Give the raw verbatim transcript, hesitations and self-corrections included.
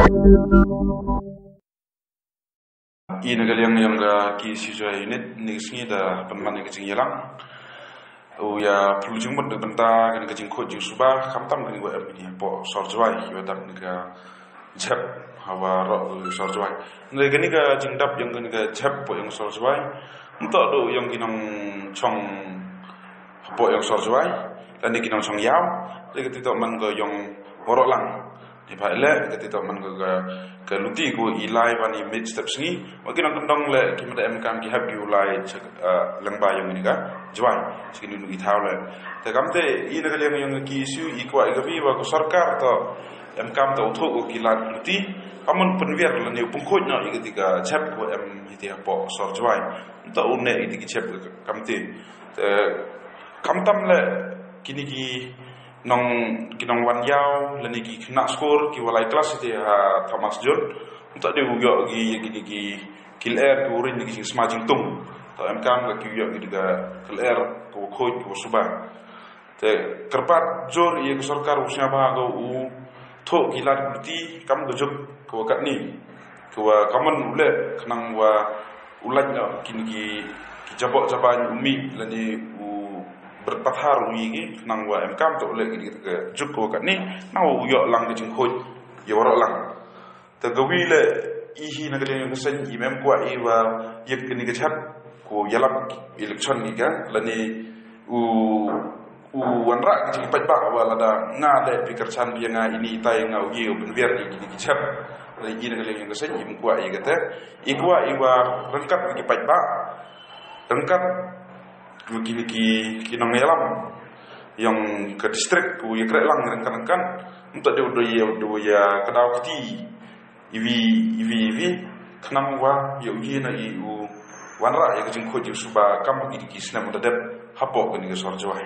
I na ka liang yong ka K S U Jowai unit, ni ka sngi da pynman ka jingïalang. U ïa pynlut jingmut na ka bynta kane ka jingkhuid jingsuba, khamtam kane ka em kane hapoh sor Jowai, ïa dap kane ka jhep hawa roh sor Jowai. Hynrei kane ka jingdap yong kane ka jhep hapoh yong sor Jowai, ym toh du yong ki nongchong hapoh yong sor Jowai, lane ki nongchong ïaw, hynrei ka tip toh man ka yong waroh lang. Neibhah leh ka tip toh man ka, ka, ka luti ko i lai ban i miet step sngi. Wa ki nongkyndong leh ki mynta em kam ki hap ki u lai cha, eh, lyngba yong kane ka Jowai. Cha kine ki thaw leh. Te kamte i na ka liang yong ka K S U i kwah i ka wi wa ka sorkar toh em kam toh u thuh ko ki lad luti. Ka mon pynwiar lane u pynkhuid noh ïa kata ka jhep ko em ïa kata hapoh sor Jowai. Ym toh u neh ïa kata ki jhep kamte. Te khamtam leh kine ki nong, ki nongwan ïaw lane ki khynnah skul ki wa lai klas ïa kata ha Thomas Jones. Ym toh de u ïoh ki, ki, ki, ki lyer ki u ring ki jingsma jingtung. Toh em kam ka ki u ïoh ki da ka lyer ka wa khuid ka wa suba. Te kyrpad jur ïa ka sorkar u sngewbha ka u thuh ki lad ki luti kam ka juk ka wa katni. Ka wa ka mon u leh khnang wa u lait noh kine ki, ki jaboh jaban u mih lane u bret pathar u ïa ki khnang wa em kam toh u leh kine ki ka juk ka wa katni. Nang u ïoh lang ka jingkhuid ïa waroh lang. Te ka wi leh i hi na ka liang ka seng i mem kwah i wa ïa kane ka jhep ko ïalap election ni ka lane u, u wanrah ka jingpaidbah wa lada nga leh phi kyrchan phi ïa nga ini itai nga u ïa u pynwiar ïa kine ki jhep. Lane i na ka liang ka seng i mem kwah i kata. I kwah i wa ryngkat ki paidbah ryngkat ki, ki, ki nongïalam yong ka district ko ïa kreh lang ryngkat ryngkat. Ym toh de u do ïa, u do ïa ka daw kti iwi, iwi, iwi khnang wa ïa u ïa na i u wanrah ïa ka jingkhuid jingsuba kam ki, ki snem da dep hapoh kane ka sor Jowai.